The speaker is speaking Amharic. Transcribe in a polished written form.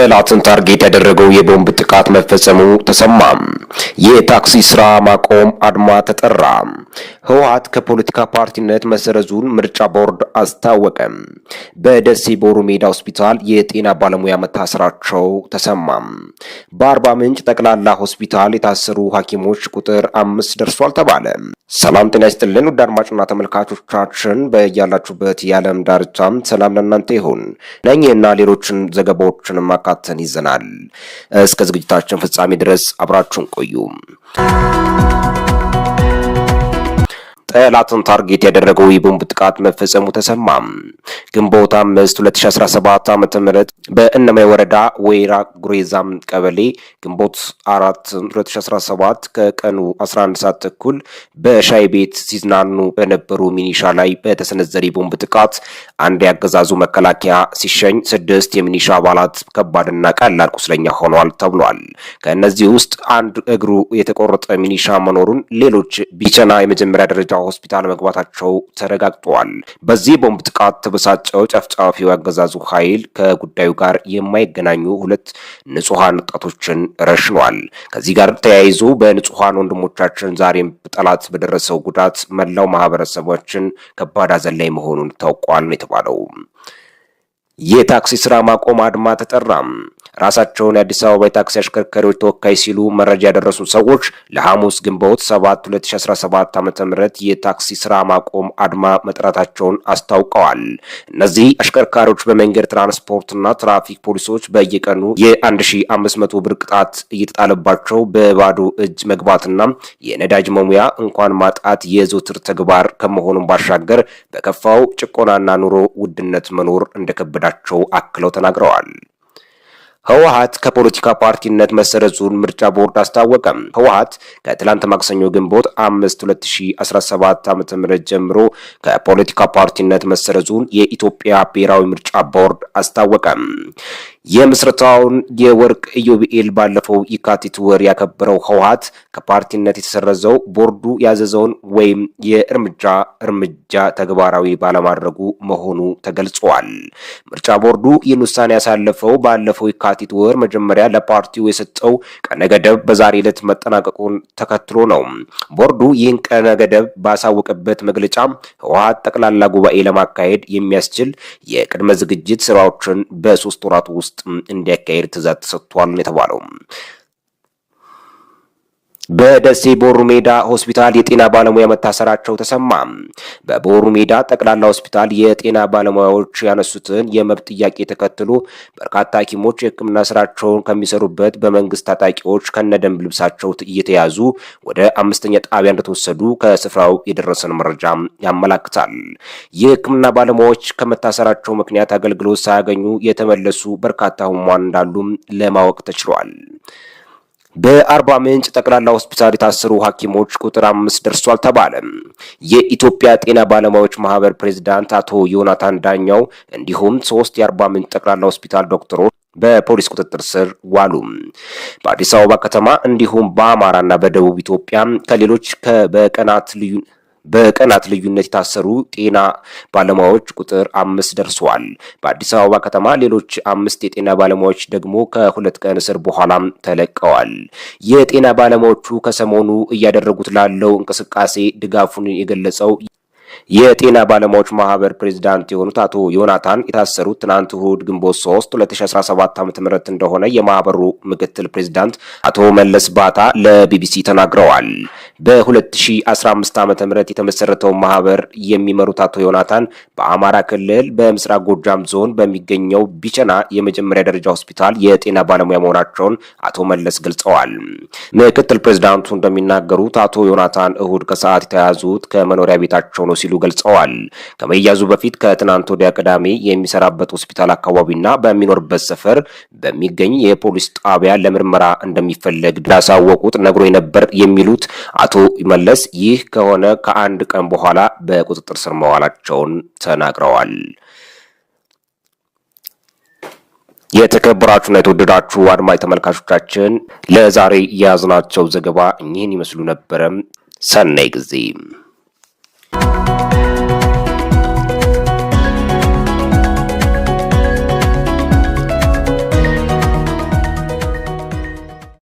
ጠላትን target ያደረገው የቦምብ ጥቃት መፈጸሙ ተሰማ። የታክሲ ስራ ማቆም አድማ ተጠራ። ህወሓት ከፖለቲካ ፓርቲነት መሰረዙን ምርጫ ቦርድ አስታወቀ። በደሴ ቦሩ ሜዳ ሆስፒታል የጤና ባለሙያ መታሰራቸው ተሰማ። በአርባ ምንጭ ጠቅላላ ሆስፒታል የታሰሩ ሐኪሞች ቁጥር 5 ደርሷል ተባለ። ሰላም ጤና ይስጥልን ውድ አድማጭና ተመልካቾቻችን፣ በያላችሁበት የዓለም ዳርቻም ሰላም ለእናንተ ይሁን። እነኚህና ሌሎችን ዘገባዎችንም አካተን ይዘናል። እስከ ዝግጅታችን ፍጻሜ ድረስ አብራችሁን ቆዩ። ጠላትን target ያደረገው የቦምብ ጥቃት መፈጸሙ ተሰማ። ግንቦት 5 2017 ዓ.ም በእነማይ ወረዳ ወይራ ጉሬዛም ቀበሌ፣ ግንቦት 4 2017 ከቀኑ 11 ሰዓት ተኩል በሻይ ቤት ሲዝናኑ በነበሩ ሚኒሻ ላይ በተሰነዘረ የቦምብ ጥቃት አንድ ያገዛዙ መከላከያ ሲሸኝ 6 የሚኒሻ አባላት ከባድና ቀላል ቁስለኛ ሆነዋል ተብሏል። ከእነዚህ ውስጥ አንድ እግሩ የተቆረጠ ሚኒሻ መኖሩን፣ ሌሎች ቢቸና የመጀመሪያ ደረጃ ሆስፒታል መግባታቸው ተረጋግጧል። በዚህ ቦምብ ጥቃት ተበሳጨው ጨፍጫፊው ያገዛዙ ኃይል ከጉዳዩ ጋር የማይገናኙ 2 ንጹሐን ወጣቶችን ረሽኗል። ከዚህ ጋር ተያይዞ በንጹሐን ወንድሞቻችን ዛሬም ጠላት በደረሰው ጉዳት መላው ማህበረሰባችን ከባድ ሐዘን ላይ መሆኑን ታውቋል ነው የተባለው። የታክሲ ስራ ማቆም አድማ ተጠራ። ራሳቸውን የአዲስ አበባ የታክሲ አሽከርካሪዎች ተወካይ ሲሉ መረጃ ያደረሱ ሰዎች ለሐሙስ ግንቦት 7 2017 ዓ.ም የታክሲ ስራ ማቆም አድማ መጥራታቸውን አስታውቀዋል። እነዚህ አሽከርካሪዎች በመንገድ ትራንስፖርትና ትራፊክ ፖሊሶች በየቀኑ የ1500 ብር ቅጣት እየተጣለባቸው በባዶ እጅ መግባትና የነዳጅ መሙያ እንኳን ማጣት የዘወትር ተግባር ከመሆኑም ባሻገር በከፋው ጭቆናና ኑሮ ውድነት መኖር እንደከበዳቸው አክለው ተናግረዋል። ህወሓት ከፖለቲካ ፓርቲነት መሰረዙን ምርጫ ቦርድ አስታወቀ። ህወሓት ከትላንት ማክሰኞ ግንቦት 5 2017 ዓ.ም ጀምሮ ከፖለቲካ ፓርቲነት መሰረዙን የኢትዮጵያ ብሔራዊ ምርጫ ቦርድ አስታወቀ። የምስረታውን የወርቅ ኢዮቤልዩ ባለፈው የካቲት ወር ያከበረው ህወሓት ከፓርቲነት የተሰረዘው ቦርዱ ያዘዘውን ወይም የእርምጃ እርምጃ ተግባራዊ ባለማድረጉ መሆኑ ተገልጿል። ምርጫ ቦርዱ ይህን ውሳኔ ያሳለፈው ባለፈው የካቲት ወር መጀመሪያ ለፓርቲው የሰጠው ቀነ ገደብ በዛሬ ዕለት መጠናቀቁን ተከትሎ ነው። ቦርዱ ይህን ቀነ ገደብ ባሳወቀበት መግለጫ ህወሓት ጠቅላላ ጉባኤ ለማካሄድ የሚያስችል የቅድመ ዝግጅት ስራዎችን በ3 ወራት ውስጥ እንዲያካሄድ ትዕዛዝ ተሰጥቷል ነው የተባለው። በደሴ ቦሩ ሜዳ ሆስፒታል የጤና ባለሙያ መታሰራቸው ተሰማ። በቦሩ ሜዳ ጠቅላላ ሆስፒታል የጤና ባለሙያዎች ያነሱትን የመብት ጥያቄ ተከትሎ በርካታ ሐኪሞች የሕክምና ስራቸውን ከሚሰሩበት በመንግስት ታጣቂዎች ከነደንብ ልብሳቸው እየተያዙ ወደ 5ኛ ጣቢያ እንደተወሰዱ ከስፍራው የደረሰን መረጃ ያመላክታል። የሕክምና ባለሙያዎች ከመታሰራቸው ምክንያት አገልግሎት ሳያገኙ የተመለሱ በርካታ ህሙማን እንዳሉም ለማወቅ ተችሏል። በአርባ ምንጭ ጠቅላላ ሆስፒታል የታሰሩ ሐኪሞች ቁጥር 5 ደርሷል ተባለ። የኢትዮጵያ ጤና ባለሙያዎች ማህበር ፕሬዝዳንት አቶ ዮናታን ዳኛው እንዲሁም 3 የአርባ ምንጭ ጠቅላላ ሆስፒታል ዶክተሮች በፖሊስ ቁጥጥር ስር ዋሉ። በአዲስ አበባ ከተማ እንዲሁም በአማራና በደቡብ ኢትዮጵያ ከሌሎች በቀናት ልዩነት የታሰሩ ጤና ባለሙያዎች ቁጥር 5 ደርሰዋል። በአዲስ አበባ ከተማ ሌሎች 5 የጤና ባለሙያዎች ደግሞ ከ2 ቀን እስር በኋላም ተለቀዋል። የጤና ባለሙያዎቹ ከሰሞኑ እያደረጉት ላለው እንቅስቃሴ ድጋፉን የገለጸው የጤና ባለሙያዎች ማህበር ፕሬዝዳንት የሆኑት አቶ ዮናታን የታሰሩት ትናንት እሁድ ግንቦት 3 2017 ዓ.ም እንደሆነ የማህበሩ ምክትል ፕሬዝዳንት አቶ መለስ ባታ ለቢቢሲ ተናግረዋል። በ2015 ዓ.ም የተመሰረተው ማህበር የሚመሩት አቶ ዮናታን በአማራ ክልል በምስራቅ ጎጃም ዞን በሚገኘው ቢቸና የመጀመሪያ ደረጃ ሆስፒታል የጤና ባለሙያ መሆናቸውን አቶ መለስ ገልጸዋል። ምክትል ፕሬዝዳንቱ እንደሚናገሩት አቶ ዮናታን እሁድ ከሰዓት የተያዙት ከመኖሪያ ቤታቸው ነው ሲሉ ገልጸዋል። ከመያዙ በፊት ከትናንት ወዲያ ቅዳሜ የሚሰራበት ሆስፒታል አካባቢና በሚኖርበት ሰፈር በሚገኝ የፖሊስ ጣቢያ ለምርመራ እንደሚፈለግ እንዳሳወቁት ነግሮ ነበር የሚሉት አቶ መለስ ይህ ከሆነ ከአንድ ቀን በኋላ በቁጥጥር ስር መዋላቸውን ተናግረዋል። የተከበራችሁና የተወደዳችሁ አድማጭ ተመልካቾቻችን ለዛሬ የያዝናቸው ዘገባ እኚህን ይመስሉ ነበረ። ሰናይ ጊዜ።